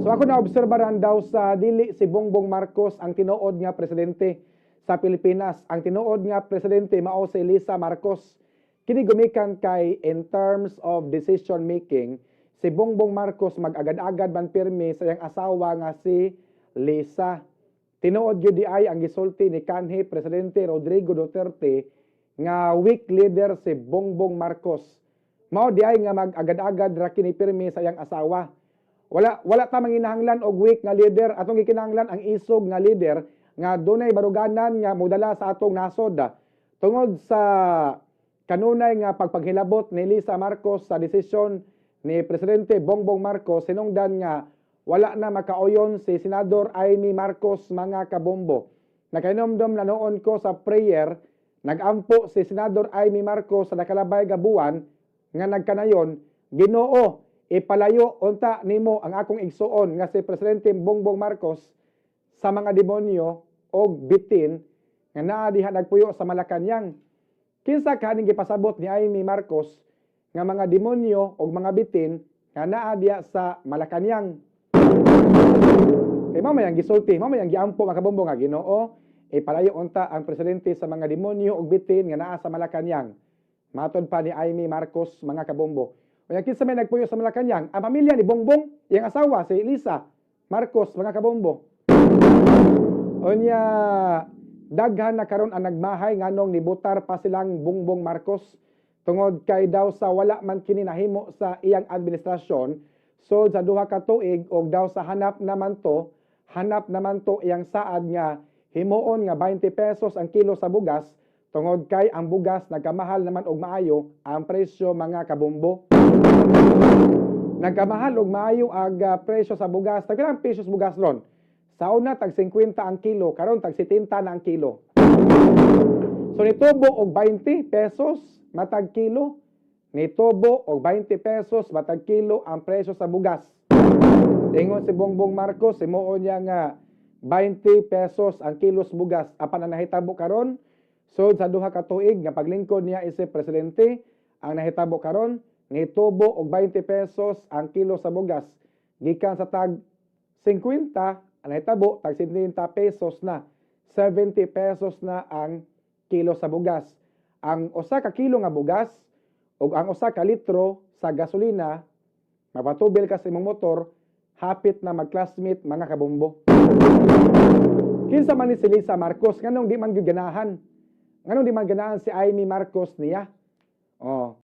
So ako na-obserbaran daw sa dili si Bongbong Marcos ang tinuod nga presidente sa Pilipinas. Ang tinuod nga presidente mao si Lisa Marcos. Kini gumikan kay in terms of decision making, si Bongbong Marcos mag-agad-agad man pirmi sa iyang asawa nga si Lisa. Tinuod gyud di ay ang gisulti ni kanhi Presidente Rodrigo Duterte nga weak leader si Bongbong Marcos. Mao di ay nga mag-agad-agad ra kini pirmi sa iyang asawa. Wala ta manginahanglan og weak nga leader, atong gikinahanglan ang isog nga leader nga dunay baruganan nga modala sa atong nasod. Tungod sa kanunay nga pagpaghilabot ni Lisa Marcos sa desisyon ni Presidente Bongbong Marcos, sinungdan nga wala na makauyon si Senador Imee Marcos, mga kabombo. Nakainomdom na noon ko sa prayer, nagampo si Senador Imee Marcos sa nakalabay nga buwan nga nagkanayon, "Ginoo, ipalayo unta nimo ang akong igsuon nga si Presidente Bongbong Marcos sa mga demonyo og bitin nga naa diha nagpuyo sa Malacañang." Kinsa kaning gipasabot ni Imee Marcos nga mga demonyo og mga bitin nga naa diha sa Malacañang? Kay mao may ang gisulti, mao may ang giampo, mga kabombo, nga "Ginoo, ipalayo unta ang presidente sa mga demonyo ug bitin nga naa sa Malacañang." Matod pa ni Imee Marcos, mga kabombo. Unya kinsa may nagpuyo sa Malacañang? Ang pamilya ni Bongbong, iyang asawa si Lisa Marcos, mga kabombo. Unya daghan na karon ang nagmahay nganong nibutar pa silang Bongbong Marcos tungod kay daw sa wala man kini nahimo sa iyang administrasyon so sa 2 ka tuig og daw sa hanap naman to iyang saad nga himuon nga 20 pesos ang kilo sa bugas tungod kay ang bugas nagkamahal naman og maayo ang presyo, mga kabombo. Nagkamahal og maayo ang presyo sa bugas. Tag ang pesos bugas ron? Sa una tag 50 ang kilo, karon tag 70 na ang kilo. So nitubo og 20 pesos matag kilo. Nitubo og 20 pesos matag kilo ang presyo sa bugas. Ingon si Bongbong Marcos, himuon niya nga 20 pesos ang kilos bugas. Apan ang nahitabo karon, so sa 2 ka tuig nga paglingkod niya isip presidente, ang nahitabo karon, nitubo og 20 pesos ang kilo sa bugas. Gikan sa tag 50, ang nahitabo tag 70 pesos na. 70 pesos na ang kilo sa bugas. Ang 1 ka kilo nga bugas ug ang 1 ka litro sa gasolina, mapatubil ka sa imong motor, hapit na mag-classmate, mga kabombo. Kinsa man ni si Lisa Marcos, nganong di man gyud ganahan? Nganong di man ganahan si Imee Marcos niya? Oh,